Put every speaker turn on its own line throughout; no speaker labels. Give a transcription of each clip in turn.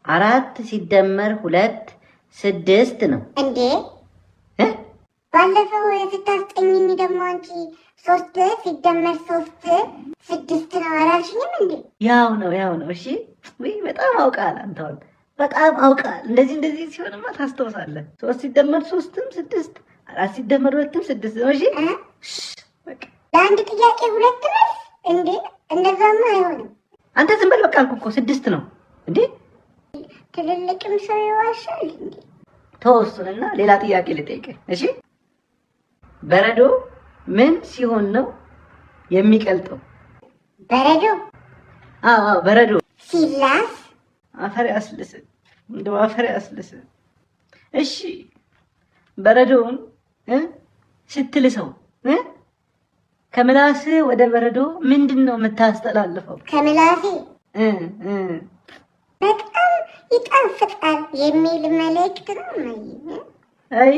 4 ሲደመር 2 6 ነው።
እንዴ?
እ?
ባለፈው ስታስጠኝኝ ደግሞ አንቺ 3 ሲደመር 3 6 ነው አላልሽኝም እንዴ?
ያው ነው ያው ነው። እሺ ውይ በጣም አውቃል አንተ አሁን በጣም አውቃል። እንደዚህ እንደዚህ ሲሆንማ ታስታውሳለህ። 3 ሲደመር 3ም 6፣ 4 ሲደመር 2ም 6 ነው። እሺ
እ?
በቃ
ለአንድ ጥያቄ 2 መልስ እንዴ? እንደዛማ አይሆንም።
አንተ ዝም በል በቃ አልኩህ እኮ 6 ነው እንዴ።
ትልልቅም ሰው ይዋሻል እንዴ?
ተው እሱንና ሌላ ጥያቄ ልጠይቅህ። እሺ በረዶ ምን ሲሆን ነው የሚቀልጠው?
በረዶ?
አዎ አዎ በረዶ
ሲላስ።
አፈር ያስልስ፣ እንደው አፈር ያስልስ። እሺ በረዶውን ስትልሰው ከምላስህ ወደ በረዶ ምንድነው የምታስተላልፈው?
ከምላሴ?
እ እ
በጣም ይጣፍጣል የሚል መልእክት ነው እማዬ።
አይ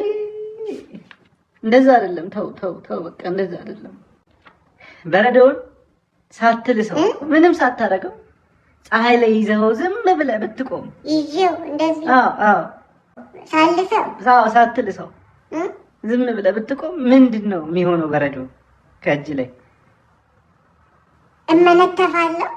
እንደዛ አይደለም። ተው ተው ተው በቃ እንደዛ አይደለም። በረዶውን ሳትልሰው ምንም ሳታረገው ፀሐይ ላይ ይዘኸው ዝም ብለህ ብትቆም
ይዤው እንደዚህ?
አዎ አዎ።
ሳልሰው?
አዎ ሳትልሰው ዝም ብለህ ብትቆም ምንድነው የሚሆነው? በረዶ ከእጅ ላይ
እመነተፋለሁ።